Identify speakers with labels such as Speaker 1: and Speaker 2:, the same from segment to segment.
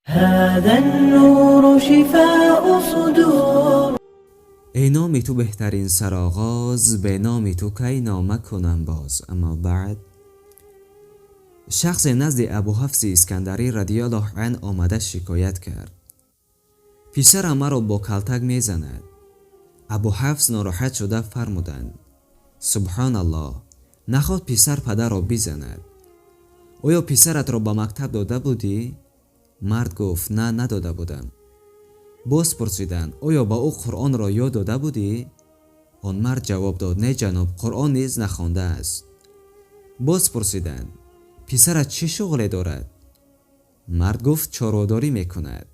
Speaker 1: هذا النور شفاء صدور.
Speaker 2: Эй номи ту беҳтарин сароғоз, бе номи ту кай нома кунам боз? Аммо баъд, шахсе назди Абу Ҳафси Искандарӣ радиаллоҳу ан омада шикоят кард: «Писарам маро бо калтак мезанад». Абу Ҳафс нороҳат шуда фармуданд: «Субҳоналлоҳ, наход писар падарро бизанад? Оё писаратро ба мактаб дода будӣ?» Мард гуфт: «На, надода будам». Боз пурсиданд: «Оё ба ӯ Қуръонро ёд дода будӣ?» Он мард ҷавоб дод: «Не, ҷаноб, Қуръон низ нахондааст». Боз пурсиданд: «Писарат чӣ шуғле дорад?» Мард гуфт: «Чорводорӣ мекунад».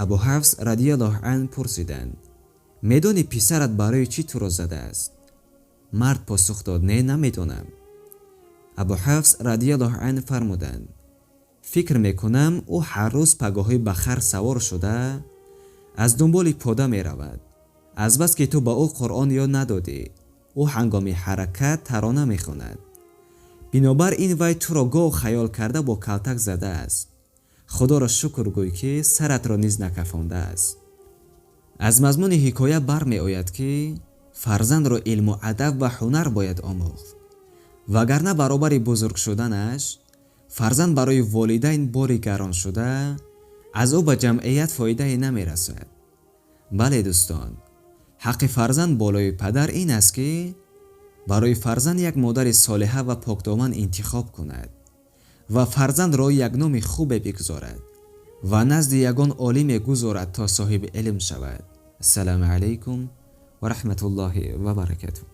Speaker 2: Абу Ҳафс радиаллоҳу ан пурсиданд: «Медонӣ, писарат барои чӣ туро задааст?» Мард посух дод: «Не, намедонам». Абу Ҳафс радиаллоҳу ан фармуданд: «Фикр мекунам, ӯ ҳар рӯз пагоҳӣ ба хар савор шуда, аз дунболи пода меравад. Азбаски ту ба ӯ Қуръон ёд надодӣ, ӯ ҳангоми ҳаракат тарона мехонад. Бинобар ин вай туро гоҳ хаёл карда бо калтак задааст. Худоро шукр гӯй, ки саратро низ накафондааст». Аз мазмуни ҳикоя бармеояд, ки фарзандро илму адаб ва ҳунар бояд омӯхт, вагарна баробари бузург шуданаш фарзанд барои волидайн бори гарон шуда, аз ӯ ба ҷамъият фоидае намерасад. Бале, дӯстон, ҳаққи фарзанд болои падар ин аст, ки барои фарзанд як модари солиҳа ва покдоман интихоб кунад ва фарзандро як номи хубе бигузорад ва назди ягон олиме гузорад, то соҳиби илм шавад. Ассалому алайкум ва раҳматуллоҳи ва баракатуҳ.